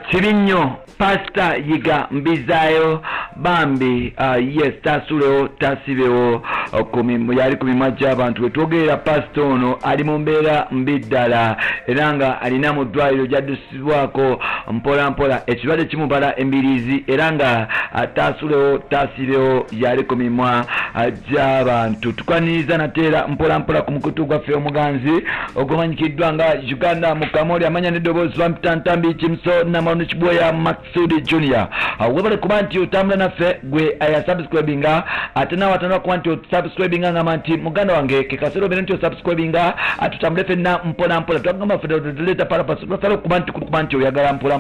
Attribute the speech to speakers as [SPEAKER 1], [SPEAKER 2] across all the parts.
[SPEAKER 1] Kibi nnyo, Pasita Yiga Mbizaayo bambi, yes, tasulewo tasibewo yali ku mimwa gy'abantu. Wetwogerera, pasita ono ali mu mbeera mbi ddala era nga alina mu ddwaliro gyaddusibwako mpola mpola. Ekirwadde kimubala embiriizi era nga tasulewo tasibewo, yali ku mimwa gy'abantu. Tukwaniriza nateera mpola mpola ku mukutu gwaffe omuganzi ogumanyikiddwa nga Uganda mu Kamoli. Amanya n'eddoboozi bampita Ntambi Kimso Namalondo Kibweya Maksudi Junior. Webale kuba nti otambula naffe, gwe ayasubscribinga, ate naawe atandika kuba nti osubscribinga, ngamba nti muganda wange ke kaseera obeere nti osubscribinga, tutambule fenna mpola mpola. Twagamba ffe tuleeta palapasi, twasala okuba nti kuba nti oyagala mpola.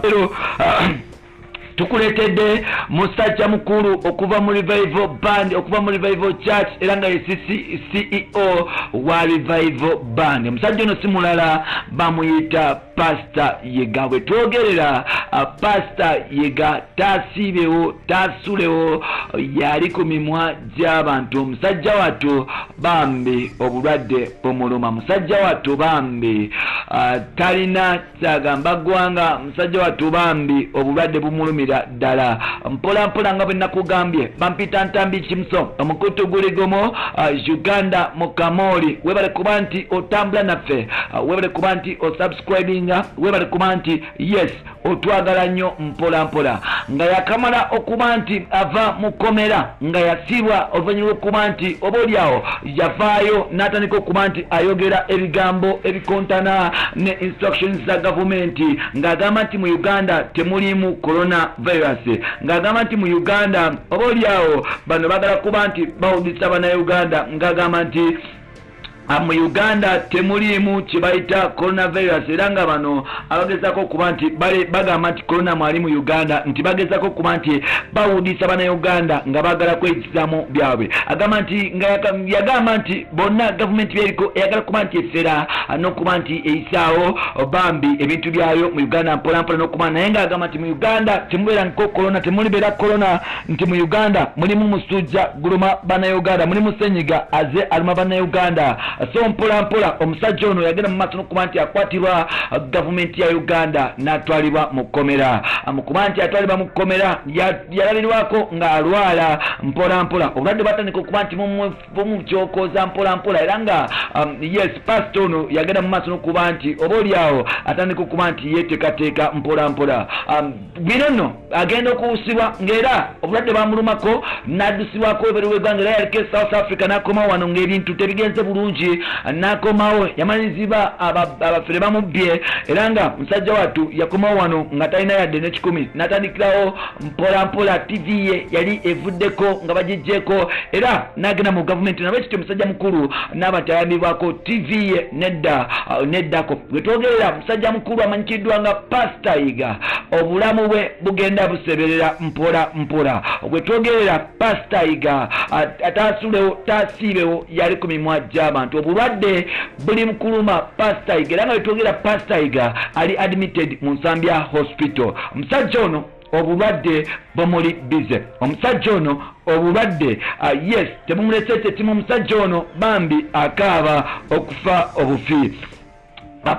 [SPEAKER 1] Tukuleetedde musajja mukulu okuva mu Revival Band, okuva mu Revival Church, era nga ye CEO wa Revival Band. Omusajja ono si mulala, bamuyita Pasita Yiga. Bwe twogerera, Pasita Yiga tasiibewo tasulewo, yali ku mimwa gy'abantu. Omusajja wattu bambi obulwadde bumuluma. Musajja wattu bambi talina kyagamba ggwanga. Musajja wattu bambi obulwadde bumulumira ddala. Mpola mpola, nga bwe nakugambye, bampita Ntambi Kimso, omukutu guli gumu, Uganda mu Kamooli. Webale kuba nti otambula naffe, webale kuba nti osubscribinga, webale kuba nti yes, otwagala nnyo. Mpola mpola, nga yakamala okuba nti ava mu kkomera nga yasibwa oluvannyuma lw'okuba nti oba oliawo yavaayo n'atandika okuba nti ayogera ebigambo ebikontana ne instructions za gavumenti, ng'agamba nti mu Uganda temulimu corona virus, ng'agamba nti mu Uganda oba oliawo bano bagala kuba nti bawudisa Bannayuganda, ng'agamba nti mu Uganda temuliimu kye bayita coronavirus, era nga bano abagezaako okuba nti bagamba nti corona mwali mu Uganda, nti bagezaako okuba nti bawudisa Bannayuganda nga baagala kweyisaamu byabwe. Agamba nti nga yagamba nti bonna gavumenti byeriko eyagala kuba nti efera n'okuba nti eyisaawo bambi ebintu byayo mu Uganda mpolampola n'okuba, naye ng'agamba nti mu Uganda temubeera nko corona, temulibeera corona, nti mu Uganda mulimu musujja guluma Bannayuganda, mulimu senyiga aze aluma Bannayuganda. So mpola mpola omusajja ono yagenda mu maaso n'okuba nti akwatibwa gavumenti ya Uganda n'atwalibwa mu kkomera. Mu kuba nti atwalibwa mu kkomera, yalabirwako ng'alwala mpola mpola. Obulwadde bwatandika okuba nti bumukyokoza mpola mpola, era nga yes, pasita ono yagenda mu maaso n'okuba nti oba oliawo atandika okuba nti yeteekateeka mpola mpola. Bino nno agenda okuwusibwa ng'era obulwadde bamulumako n'addusibwako ebweru w'eggwanga, era yaliko e South Africa n'akomawo wano ng'ebintu tebigenze bulungi. N'akomawo yamalirizibwa abafere bamubbye, era nga musajja wattu yakomawo wano nga talina yadde n'ekikumi, n'atandikirawo mpola mpola. TV ye yali evuddeko nga bagiggyeko, era n'agenda mu gavumenti nabwe kityo musajja mukulu n'aba nti ayambibwako TV ye nedda neddako. Wetwogerera, musajja mukulu amanyikiddwa nga Pasita Yiga, obulamu bwe bugenda buseberera mpola mpola. Bwetwogerera, Pasita Yiga ataasulewo tasiibewo, yali ku mimwa gy'abantu. Obulwadde buli mukuluma Pasita Yiga, era nga wetwogera, Pasita Yiga ali admitted mu Nsambya Hospital. Omusajja ono obulwadde bumuli bize. Omusajja ono obulwadde, yes, tebumulese tekimu. Omusajja ono bambi akaaba okufa obufi.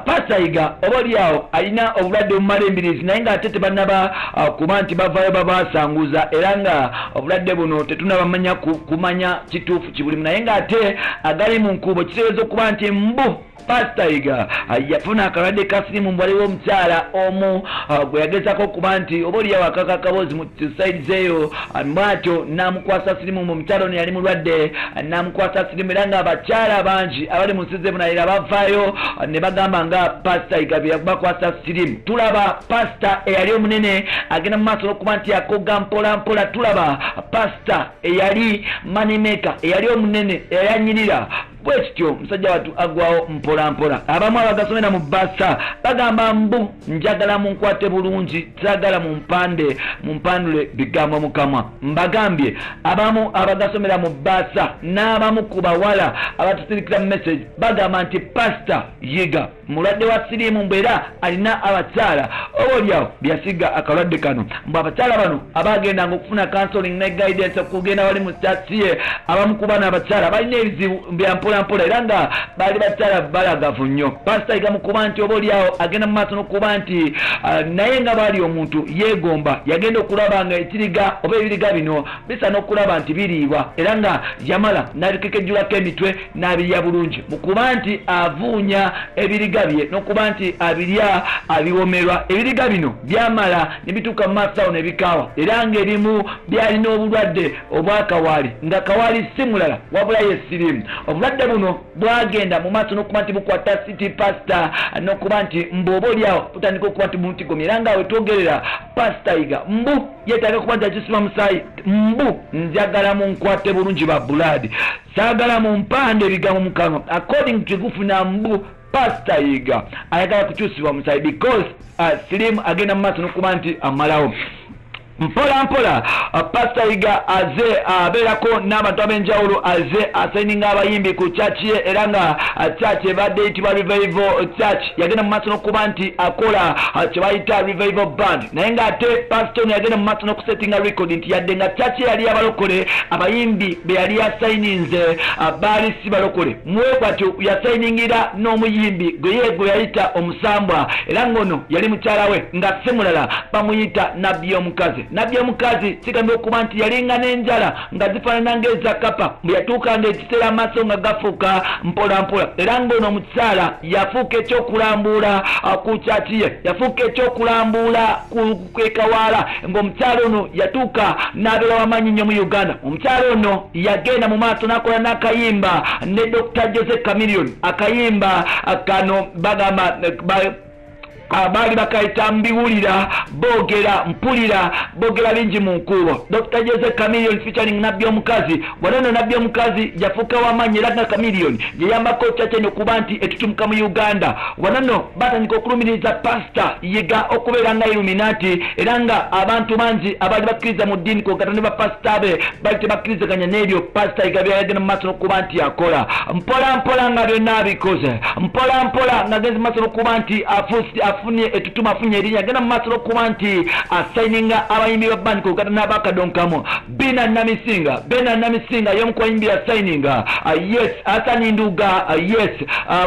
[SPEAKER 1] Pasita Yiga oba oliawo alina obulwadde obumala embirizi, naye ng'ate tebannaba kuba nti bavaayo babasanguza, era nga obulwadde buno tetunabamanya kumanya kituufu kibulimu, naye ng'ate agali mu nkuubo kitegeeza okuba nti mbu Pasita Yiga yafuna akalwadde ka sirimu. Mbu waliwo omukyala omu gwe yagezaako okuba nti oba oliawo akaka akaboozi mu side eyo, bwatyo n'amukwasa sirimu. Mu omukyala ono yali mulwadde, n'amukwasa sirimu, era nga abakyala bangi abali mu nsi z'ebunayira bavaayo ne bagamba nga Pasita Yiga bye bakwasa sirimu. Tulaba pasita eyali omunene agenda mu maaso n'okuba nti akoga mpola mpola. Tulaba pasita eyali moneymaker, eyali omunene, eyanyirira bwe kityo, musajja wattu agwawo mpola mpola. Abamu abagasomera mu basa bagamba mbu njagala munkwate bulungi, saagala mumpande mumpandule bigambo mukamwa. Mbagambye, abamu abagasomera mu basa n'abamu ku bawala abatusirikira mu message bagamba nti Pasita Yiga mulwadde wa siriimu, mbu era alina abakyala oba oliawo byasiga akalwadde kano. Mbu abakyala bano abagendanga okufuna counseling ne guidance okugenda wali mu church ye, abamu ku bano abakyala balina ebizibu bya mpola. mpola mpola era nga baali bakyala balagavu nnyo. Pasita Yiga mu kuba nti oba oliawo agenda mu maaso n'okuba nti naye nga baali omuntu yeegomba, yagenda okulaba nga ekiriga oba ebiriga bino bisaana okulaba nti biriibwa, era nga yamala n'abikekejjulako emitwe n'abirya bulungi. Mu kuba nti avuunya ebiriga bye n'okuba nti abirya abiwomerwa, ebiriga bino byamala ne bituuka mu maaso awo ne bikaawa, era ng'ebimu byalina obulwadde obwakawaali, nga kawaali si mulala wabula ye siriimu. Obulwadde buno bwagenda mu maaso n'okuba nti bukwata city pasita n'okuba nti mbu oba oliawo butandika okuba nti bumutigomya, era nga wetwogerera Pasita Yiga mbu yeetaaga kuba nti akisima musaayi. Mbu njagala munkwate bulungi ba bulaadi, saagala mumpande ebigambo mu kamwa. According to gufuna, mbu Pasita Yiga ayagala kukyusibwa musaayi because siriimu agenda mu maaso n'okuba nti amalawo mpola mpola. Pasita Yiga aze abeerako n'abantu ab'enjawulo, aze asayininga abayimbi ku church ye, era nga church ebadde eyitibwa Revival Church. Yagenda mu maaso n'okuba nti akola kye bayita Revival Band, naye ng'ate pasita ono yagenda mu maaso n'okusetinga record nti yadde nga church ye yali yabalokole, abayimbi be yali yasayininze baali si balokole. Mwe bwatyo yasayiningira n'omuyimbi gwe ye gwe yayita omusambwa, era ng'ono yali mukyala we, nga si mulala bamuyita Nabbi Omukazi. Nabbi Omukazi kigambibwa okuba nti yalinga n'enjala nga zifaanana ng'eza kapa, bwe yatuukanga ekiseera amaaso nga gafuuka mpola mpola, era ng'ono omukyala yafuuka ekyokulambuula ku church ye, yafuuka ekyokulambuula ku ekawaala, ng'omukyala ono yatuuka n'abeera wamaanyi nnyo mu Uganda. Omukyala ono yagenda mu maaso n'akola n'akayimba ne Dr Jose Chameleone. Akayimba kano bagamba baali bakayita "Mbiwulira Boogera Mpulira Boogera Bingi mu Nkuubo", Dr Jose Chameleone featuring Nabbi Omukazi. Wano Nabbi Omukazi yafuuka wamaanyi, era nga Chameleone yeyambako church eno okuba nti etutumuka mu Uganda. Wano batandika okulumiriza Pasita Yiga okubeera nga Illuminati, era nga abantu bangi abaali bakkiriza mu ddiini kwogata ne bapasita be bali tebakkirizaganya n'ebyo Pasita Yiga byayagenda mu maaso n'okuba nti akola. Mpola mpola nga byonna abikoze, mpola mpola nga agenze mu maaso n'okuba nti afunye etutuma, afunye erinnya, agenda mu maaso n'okuba nti asayininga abayimbi ba band kwogata n'abakadonkamu Bina Namisinga. Bena Namisinga y'omu ku bayimbi yasayininga. Yes, Asani Nduga, yes,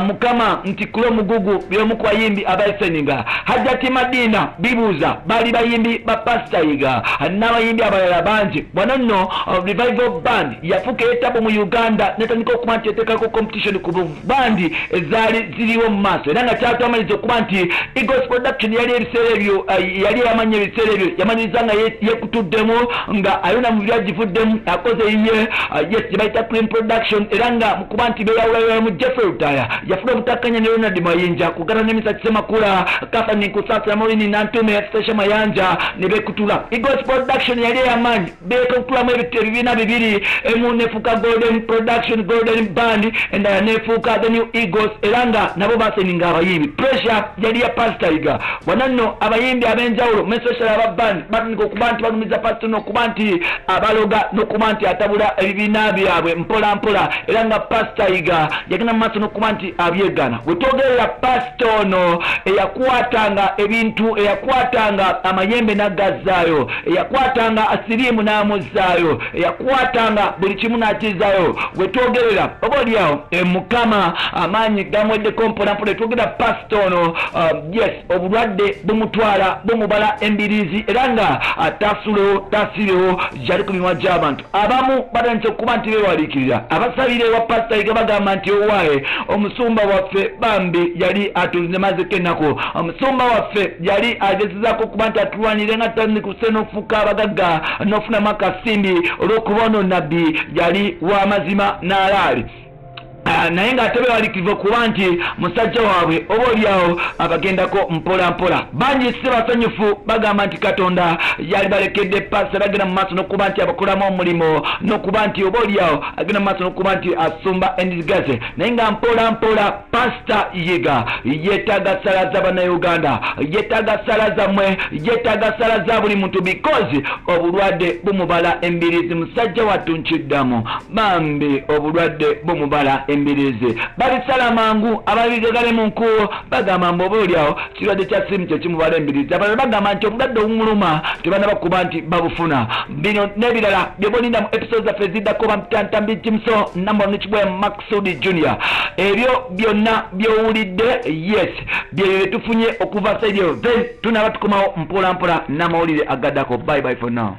[SPEAKER 1] Mukama nti kula omugugu y'omu ku bayimbi abasayininga. Hajati Madina Bibuuza baali bayimbi ba Pasita Yiga n'abayimbi abalala bangi. Wano nno Revival Band yafuuka eyetabu mu Uganda, netandika okuba nti eteekako competition ku bandi ezaali ziriwo mu maaso, era nga kyatwamaliza okuba nti Eagles Production yali ebiseera ebyo yali eyamanya ebiseera ebyo yamanyiriza nga yekutuddemu, nga ayona mu byagivuddemu, akoze yiye, yes, gye bayita Clean Production, era nga mukuba nti beyawulayawulamu. Jeffrey Lutaya yafuna obutakkanya ne Ronald Mayinja kugata ne Misa Kisemakula, Kathani Nkusasira, Morini Nantume, Sesha Mayanja ne bekutula. Eagles Production yali eyamaanyi, bekutulamu ebibiina bibiri, emu nefuuka Golden Production, Golden Band, endala nefuuka The New Eagles, era nga nabo baseninga abayimbi. Pressure yali ya Pasita Yiga. Wano nno abayimbi ab'enjawulo, especially aba band, batandika okuba nti balumiza pasita n'okuba nti abaloga n'okuba nti atabula ebibiina byabwe mpola mpola, era nga Pasita Yiga yagenda mu maaso n'okuba nti abyegana. Wetwogerera, pasita ono eyakwatanga ebintu, eyakwatanga amayembe n'agazzaayo, eyakwatanga siriimu n'amuzzaayo, eyakwatanga buli kimu n'akizaayo, wetwogerera oba oliawo Mukama amaanyi gamweddeko mpolampola. Etwogera pasita ono, yes, obulwadde bumutwala bumubala embiriizi, era nga tasulewo tasirewo gyali ku mimwa gy'abantu. Abamu batandise okuba nti beewaliikirira. Abasabire ewa Pasita Yiga bagamba nti owaaye omusumba waffe bambi yali atunemazeko ennaku, omusumba waffe yali agezezaako okuba nti atulwanire nga tutandikuse n'okufuuka abagagga n'ofunamu akasimbi, olw'okuba ono nabbi yali w'amazima n'alaali. Naye ng'ate beewaliikirivu okuba nti musajja waabwe oba oliawo abagendako mpola mpola. Bangi si basanyufu, bagamba nti Katonda yali balekedde pasita bagenda mu maaso n'okuba nti abakolamu omulimu n'okuba nti oba oliawo agenda mu maaso n'okuba nti asumba endigaze, naye nga mpola mpola Pasita Yiga yeetaaga sala za Bannayuganda, yeetaaga sala zammwe, yeetaaga sala za buli muntu, because obulwadde bumubala embirizi. Musajja wattu, nkiddamu, bambi obulwadde bumubala embirizi. embiriizi babisala mangu. Ababigagale mu nkuuwo bagamba mbu oba oliawo kirwadde kya sirimu kyekimubala embiriizi, abalala bagamba nti obulwadde obumuluma tebanaba kuba nti babufuna. Bino n'ebirala byebolinda mu episode zaffe eziddako. Bamtantambi Jimso namba nekibwa Maksudi Junior. Ebyo byonna byowulidde, yes, byebyo byetufunye okuva saidi eyo. Then tunaba tukomawo mpola mpola n'amawulire agaddako. Bye bye for now.